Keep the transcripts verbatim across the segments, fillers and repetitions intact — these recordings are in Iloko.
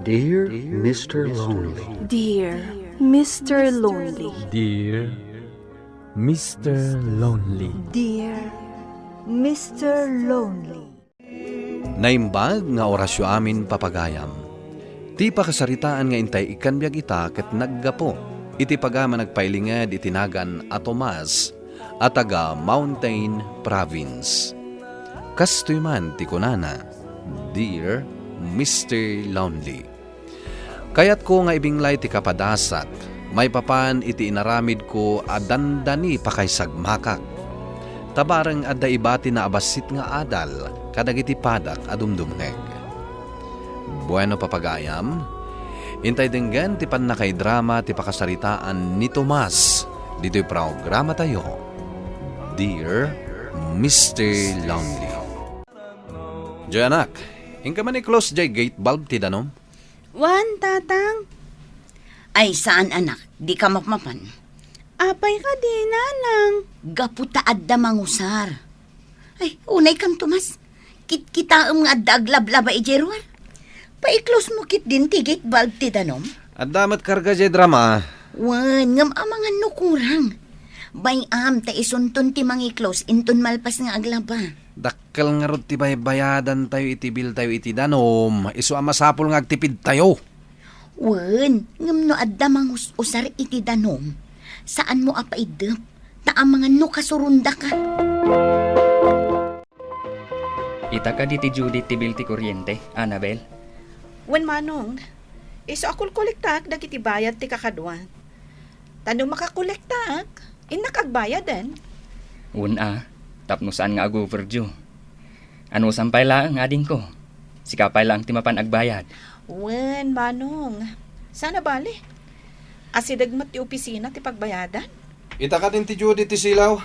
Dear Mister Lonely. Dear Mister Lonely. Dear Mister Lonely. Dear Mister Lonely. Naimbag nga orasyo amin, papagayam. Ti pakasaritaan nga intay ikkan biag ita ket naggapu iti pagayam a nagpailinged iti nagan a Tomas a taga Mountain Province. Kastoy man ti kunana, "Dear Mister Lonely." Kayatko nga ibinglay ti kapadasat maipapan iti inaramidko a dandani pakaisagmakak. Ta bareng adda ibatina a bassit nga adal kadagiti padak a dumdumngeg. Bueno, papagayam, intay denggen ti pannakaidrama ti pakasaritaan ni Tomas ditoy programatayo, Dear Mister Lonely. Diay anak, inka man i-close diay gate valve ti danom? Wen, Tatang. Ay, saan, anak. Dika mapmapan. Apay kadi, Nanang? Gapu ta adda mangusar. Ay, unaykam, Tomas. Kitkitaem nga adda aglablaba idiay ruar. Paiklosmo ketdin ti gate valve ti danom. Adda met karga diay drum. Wen, ngem amangan no kurang. Bay-am ta isunton ti mangiklos inton malpas nga aglaba. Dakkel ngarud ti baybayadantayo iti biltayo iti danom, isu a masapul nga agtipidtayo. Wen, ngem no adda mangus-usar iti danom, saanmo a paiddep, ta amangan no kasurondaka. Ita kadi ti Judith ti bill ti kuryente, Annabel? Wen, Manong. Isu a kolkolektaak dagiti bayad ti kakadua. Ta no makakolektaak, innak agbayaden. Wen a, tapno saan nga ag-overdue. Anusan pay laeng, adingko. Sika pay laeng ti mapan agbayad. Wen, Manong. Saan a bale. Asideg met ti opisina ti pagbayadan. Ita kadin ti Judy ti silaw.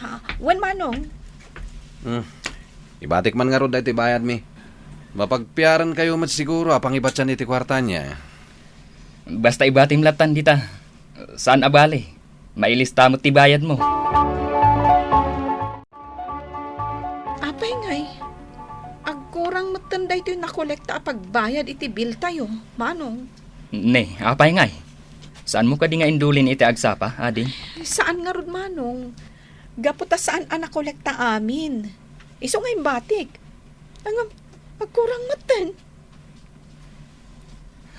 Ha? Wen, Manong. Hmm. Ibatik man ngarud daytoy bayadmi. Mapagpiarenkayo met siguro a pangibatian iti kuarta ania. Basta ibatim lattan dita. Saan a bale. Mailista met ti bayadmo. Apay ngay, agkurang metten daytoy nakolekta a pagbayad iti biltayo, Manong. Ne, apay ngay? Saanmo kadi nga indulin iti agsapa, ading? Saan ngarud, Manong. Gapu ta saan a nakolekta amin. Isu nga imbatik. Ngem, agkurang metten.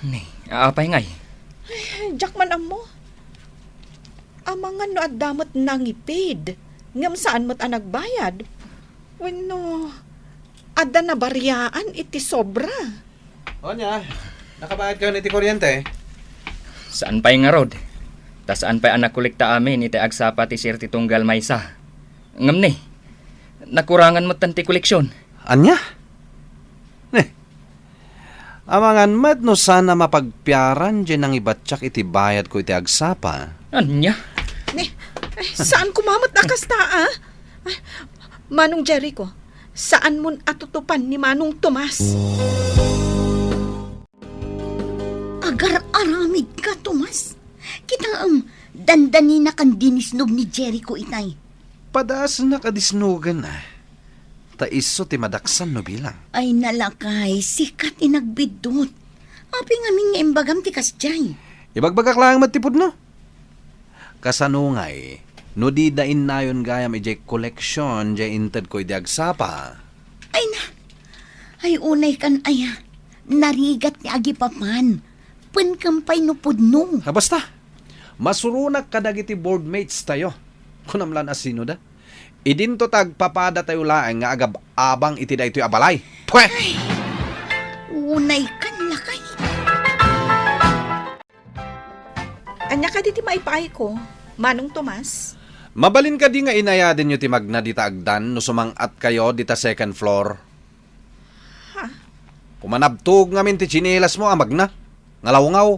Ne, apay ngay? Ay, diak man ammo. Amangan no adda met nangipid, ngem saan met a nagbayad. Wenno, adda nabariaan iti sobra. Ania, nakabayadkayon iti kuryente? Saan pay ngarud. Ta saan pay a nakolekta amin iti agsapa ti sir ti tunggal maysa. Ngem ne, nakurangan metten ti koleksion. Ania? Ne, amangan met no saan a mapagpiaran diay nangibatiak iti bayadko iti agsapa. Ania? Ne, ay, saan koma met a kasta, a? Ay, Manong Jericho, saanmon a tutupan ni Manong Tomas. Agar-aramidka, Tomas. Kitaem, dandaninakan dinisnog ni Jericho itay. Padaasnak a disnogen, a. Ta isu ti madaksan no bilang. Ay, nalakay, sika ti nagbiddut. Apay ngamin nga imbagam ti kasdiay? Ibagbagak laeng met ti pudno. Kasano ngay, no dida innayon gayam idiay koleksion diay intedko idi agsapa? Ay na, ay unay kan aya, narigat ti agipapan, penkem pay no pudno. A, basta, masuronak kadagiti board mates tayo. Kunam lan a sino da? Idinto ta agpapadatayo laeng nga agab-abang iti daytoy a balay. Pwe! Ay, unay kan lakay. Ania kadi ti maipaayko, Manong Tomas? Mabalin kadi nga inayadenyo ti magna dita agdan no sumang-atkayo dita second floor? Ha? Kumanabtog ngamin ti tsinelasmo a magna. Ngalawngaw.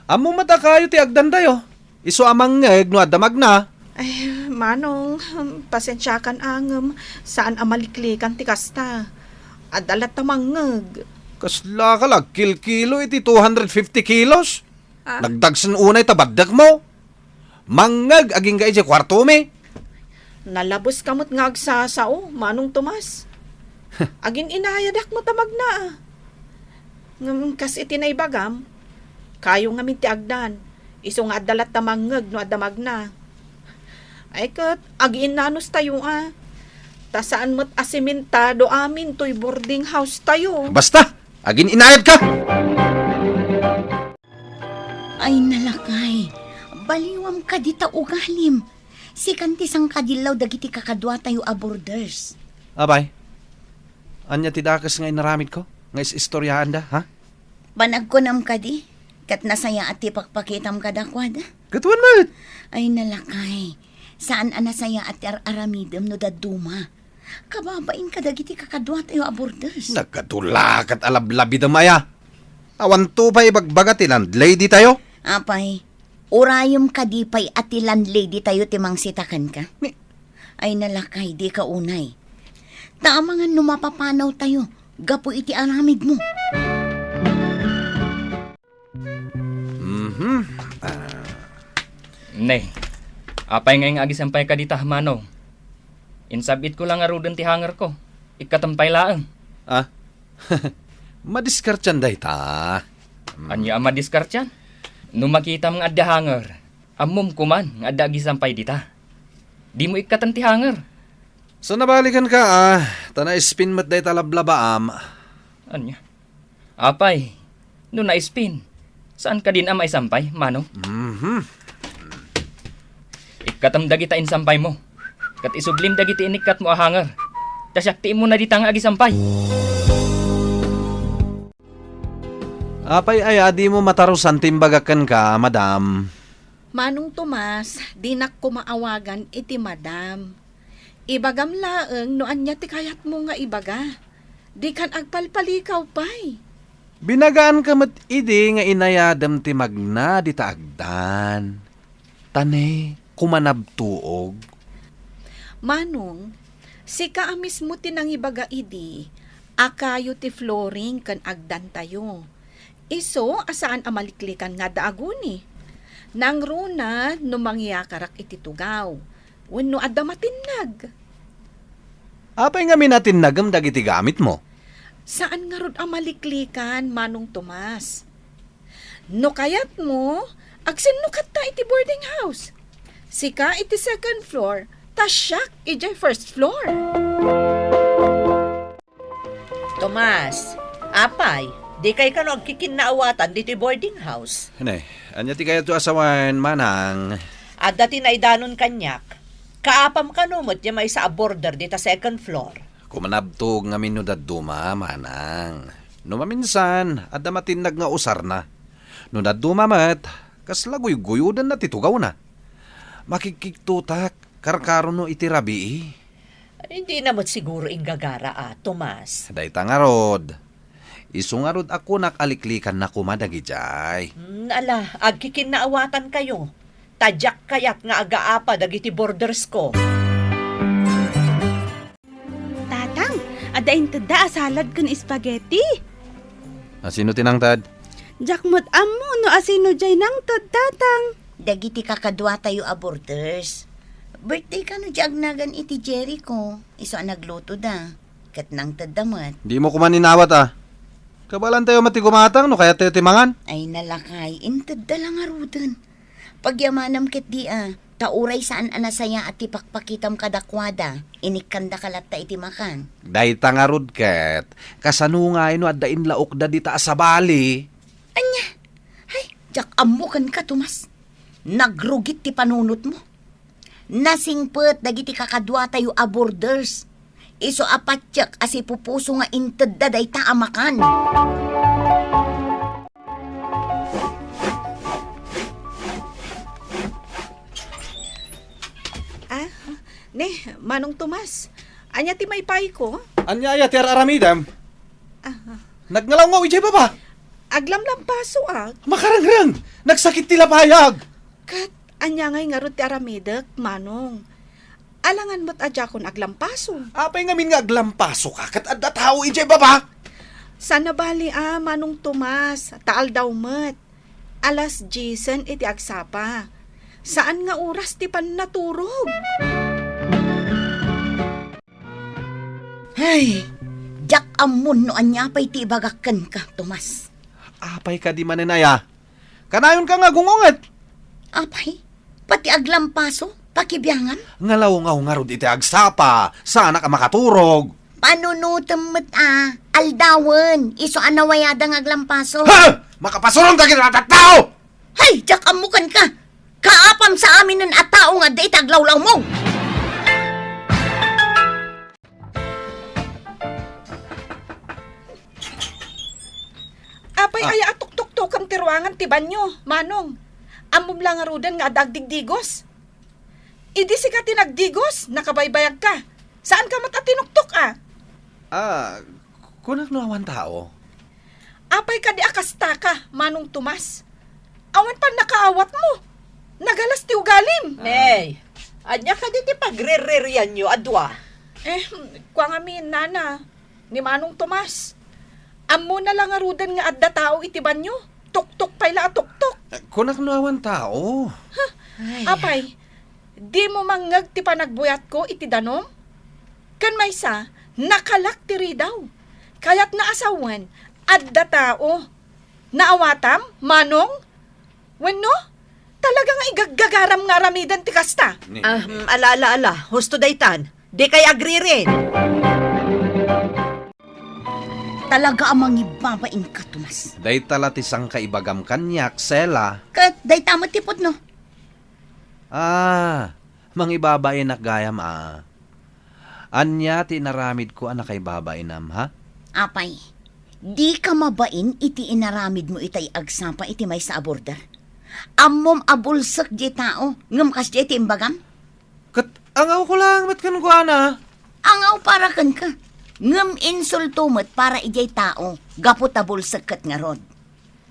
Ammom met a kayo ti agdantayo. Isu a mangngeg no adda magna. Ay, Manong, pasensiakan a ngem saan a maliklikan ti kasta. Adda latta mangngeg. Kasla ka la agkilkilo iti two hundred fifty kilos? Ah. Nagdagsen unay ta baddekmo. Mangngeg agingga idiay kuartomi. Nalabeska met nga agsasao, Manong Tomas. Agin-inayadak met a magna. Ngem kas iti naibagam, kayo ngamin ti agdan. Isu nga adda latta mangngeg no adda magna. Ay ket, agiinnanos tayo a. Ta saan met a simentado amin toy boarding house tayo. Basta! Agin-inayad ka! Ay, nalakay. Baliwam kadi ta ugalim. Sikan ti sangkadillaw dagiti kakaduatayo a boarders. Apay, ania ti dakes nga inaramidko nga is-istoriaanda, ha? Panagkunam kadi, ket nasayaat ti pakpakitam kadakuada. Ket wen met! Ay, nalakay. Saan a nasayaat ti ar-aramidem no dadduma. Kababain kadagiti kakaduatayo a boarders. Nagkadulakat a lablabidem aya. Awanto pay ibagbaga ti landlady tayo? Apay, urayem kadi pay a ti landlady tayo ti mangsita kenka? Ni- Ay, nalakay, dika unay. Ta amangan no mapapanaw tayo gapu iti aramidmo. Mhm. Ah. Ne, apay ngay nga agisampay ka dita, Manong? Insab-itko la ngaruden ti hangerko. Ikkatem pay laeng. Ah? Madiskartian dayta. Mm. Ania a madiskartian? No makitam nga adda hanger, ammom koman nga adda agisampay dita. Dimo ikkatem ti hanger. Sa nabalikan ka, ah, ta na-spin met dayta lablabaam. Ania? Apay, no na-spin, saan ka din a maisampay, Manong? Mhm. Ikkatem dagita insampaymo, ket isublim dagiti inikkatmo a hanger. Ta siak ti immuna dita nga agisampay. Apay aya dimo matarusan ti imbagak kenka, madam? Manong Tomas, dinak koma awagan iti madam. Ibagam laeng no ania ti kayatmo nga ibaga. Dikan agpalpalikaw pay. Binagaanka met idi nga inayadem ti magna dita agdan. Ta ne, kumanabtuog. Manong, sika a mismo ti nangibaga idi a kayo ti flooring ken agdantayo. Isu a saan a maliklikan nga adda aguni. Nangruna no mangyakarak iti tugaw, wenno adda matinnag. Apay ngamin a tinnagem dagiti gamitmo? Saan ngarud a maliklikan, Manong Tomas. No kayatmo, agsinnukatta iti boarding house. Sika iti second floor, ta siak idiay first floor. Tomas, apay, dikay kano agkikinnaawatan ditoy boarding house? Ne, ania ti kayatyo a sawen, manang? Adda ti naidanon kaniak. Kaapam kano met ti maysa a boarder dita second floor? Kumanabtuog ngamin no dadduma, manang. No maminsan, adda matinnag nga usarna. No dadduma met, kasla guyguyodenna ti tugawna. Makigkigtotak, karkarono iti rabii. Ay, dina met siguro inggagara a, Tomas. Dayta ngarud. Isu ngarud a kunak a liklikanna koma dagidiay. Hmm, ala, agkikinnaawatankayo. Ta diak kayat nga agaapa dagiti boardersko. Tatang, adda intedda a salad ken spaghetti. Asino ti nangted? Diak met ammo no asino diay nangted, Tatang. Dagiti kakaduatayo a boarders. Birthday kano diay agnagan iti Jericho. Isu a naglutoda. Ket nangtedda met. Dimo koman inawat a. Kabaelantayo met ti gumatang no kayattayo ti mangan. Ay, nalakay, intedda la ngaruden. Pagyamanam ketdi a, ta uray saan a nasayaat ti pakpakitam kadakuada, inikkandaka latta iti makan. Dayta ngarud ket, kasano ngay no adda inlaokda dita a sabali? Ania? Ay, diak ammo kenka, Tomas. Nagrugit ti panunotmo. Nasingpet dagiti kakaduatayo a boarders. Isu a patiek a sipupuso nga intedda dayta a makan. Ah, ne, Manong Tomas, ania ti maipayko? Ania aya ti ar-aramidem? Ah. Nagngalawngalaw idiay baba. Aglamlampasoak. Makarangrang! Nagsakit ti lapayag! Ket ania ngay ngarud ti aramidek, Manong? Alangan met a diakon aglampaso. Apay ngamin nga aglampasoka ket adda tao idiay baba? Saan a bali a, Manong Tomas, ta aldaw met. Alas diesen iti agsapa. Saan nga oras ti pannaturog. Ay, diak ammon no ania pay ti ibagak kenka, Tomas. Apay kadi manen aya? Kanayonka nga agungunget. Apay, pati aglampaso, pakibiangam? Ngalawngaw ngarud iti agsapa, saanak a makaturog. Panunotem met a, aldawen, isu a nawayada nga aglampaso. Ha! Makapasurong dagiti a tattao! Hay, diak ammo kenka! Kaapam sa aminen a tao nga adda iti aglawlawmo! Apay, ah, aya a tuktuktokem ti ruangan ti banyo, Manong? Ammom la ngaruden nga adda agdigdigos? Idi sika ti nagdigos, nakabaybayagka. Saanka met a tinuktok, a? Ah, kunak no awan tao. Apay kadi a kastaka, Manong Tomas? Awan pannakaawatmo. Nagalas ti ugalim. Nay, ania kadi ti pagriririanyo a dua? Eh, kua ngamin, Nana, ni Manong Tomas. Ammona la ngaruden nga adda tao iti banyo. Tuktok pay la a tuktok. Eh, kunak no awan tao. Ay. Apay, dimo mangngeg ti panagbuyatko iti danum? Ken maysa, nakalak ti ridaw. Kayatna a sawen, adda tao. Naawatam, Manong? Wenno, talaga nga igaggagaram nga aramiden ti kasta? Ni, ni, Ah, ni. mm, ala, ala, ala. Husto daytan. Dikay agririt. Talaga a mangibabainka, Tomas. Dayta la ti sangkaibagam kaniak, Sela. Ket dayta met ti pudno. Ah, mangibabainak gayam, a. Ania ti inaramidko a nakaibabainam, ha? Apay, dika mabain iti inaramidmo itay agsapa iti maysa a border? Ammom a bulsek diay tao, ngem kasdiay ti imbagam? Ket angawko laeng met kenkuana. Angaw para kenka, ngem insulto met para idiay tao gapu ta bulsek ket ngarud.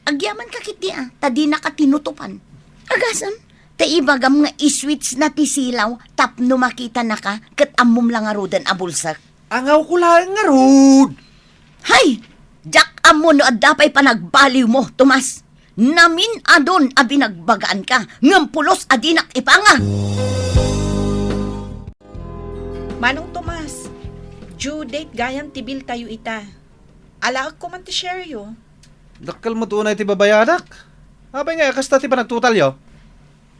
Agyamanka ketdi a, ta dinaka tinutupan. Agasem, ta ibagam nga iswitsna ti silaw tapno makitanaka ket ammom la ngaruden a bulsek. Angawko laeng ngarud. Hay! Diak ammo no adda pay panagbaliwmo, Tomas. Namin-adon a binagbagaanka, ngem pulos a dinak ipanga. Manong Tomas, due date gayam ti bill tayo ita. Alaekko man ti share yo. Dakkel met unay ti babayadak. Apay nga kasta ti panagtotalyo?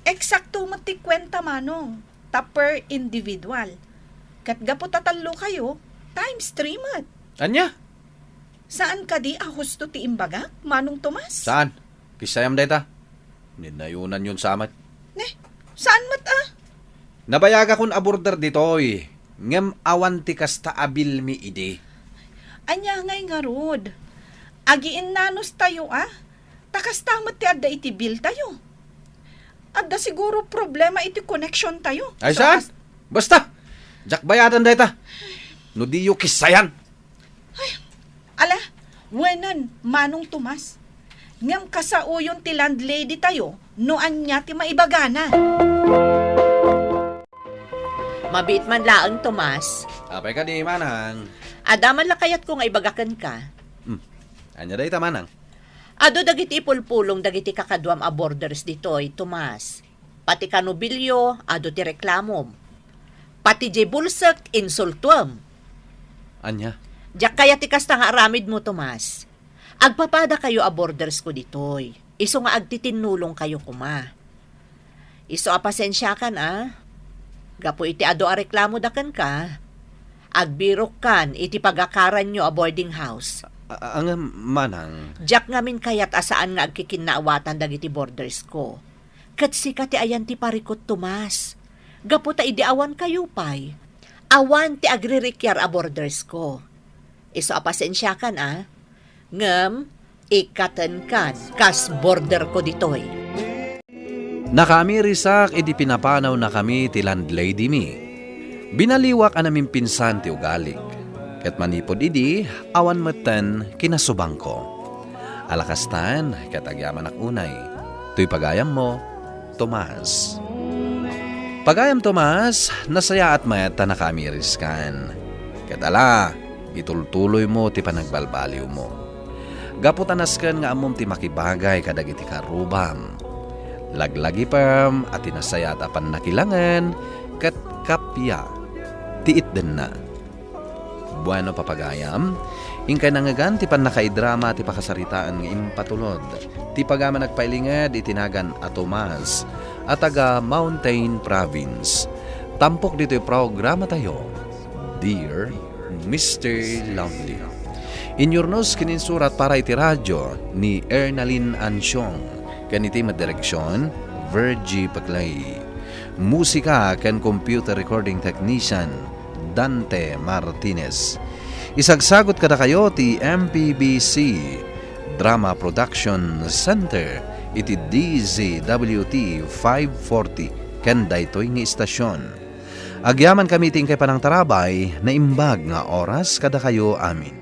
Eksakto met ti kuenta, Manong, ta per individual. Ket gapu ta tallo kayo, times three met. Ania? Saan kadi a husto ti imbagak, Manong Tomas? Saan? Kissayam dayta. Ninayunanyon sa met. Ne, saan met a? Nabayagakon a border ditoy, ngem awan ti kasta a bilmi idi. Ania ngay ngarud? Agiinnanos tayo a? Ta kasta met ti adda iti bill tayo. Adda siguro problema iti connection tayo. Ay, saan? Basta! Diak bayadan dayta. No diyo kissayan. Ay, ala, wenen, Manong Tomas. Ngem kasaoyon ti landlady tayo no ania ti maibagana. Mabiit man laeng, Tomas. Apay kadi, Manang? Adda man la kayatko nga ibaga kenka. Hmm. Ania dayta, Manang? Adu dagiti ipulpulong dagiti kakaduam a borders ditoy, Tomas. Pati kano bilyo, adu ti reklamom. Pati diay bulsek, insultuem. Ania? Diak kayat ti kasta nga aramidmo, Tomas. Agpapadakayo a bordersko ditoy. Isu nga agtitinnulongkayo koma. Isu a pasensiakan a. Gapu iti adu a reklamoda kenka, agbirokkan iti pagakaranyo a boarding house. A-, a-, ngem, Manang. Diak ngamin kayat a saan nga agkikinnaawatan dagiti bordersko. Ket sika ti ayan ti parikut, Tomas. Gapu ta idi awan kayo pay, awan ti agririkiar a bordersko. Isu a pasensiakan a. Ngem, ikkatenkan kas borderko ditoy. Nakaamirisak idi pinapanawnakami ti landladymi. Binaliwak a namimpinsan ti ugalik, ket manipud idi, awan metten kinasubangko. Ala kastan, ket agyamanak unay. Toy pagayammo, Tomas. Pagayam Tomas, nasayaat met ta nakaamiriskan. Ket ala, itultuloymo ti panagbalbaliwmo. Gapu ta nasken nga ammom ti makibagay kadagiti karrubam. Laglagipem a ti nasayaat a pannakilangen ket kappia ti itdenna. Bueno, papagayam, Inkay nangngegan ti pannakaidrama ti pakasaritaan nga impatulod ti pagama nagpailinged iti nagan a Tomas a taga Mountain Province. Tampok ditoy programatayo, Dear Mister Lonely. Inyurnos ken insurat para iti radyo ni Ernalyn Ansiong ken iti met direksion, Virgie Paclay. Musika ken computer recording technician, Dante Martinez. Isagsagut kadakayo ti M P B C Drama Production Center iti D Z W T five forty ken daytoy nga istasyon. Agyamankami iti inkay panangtarabay, naimbag nga oras kadakayo amin.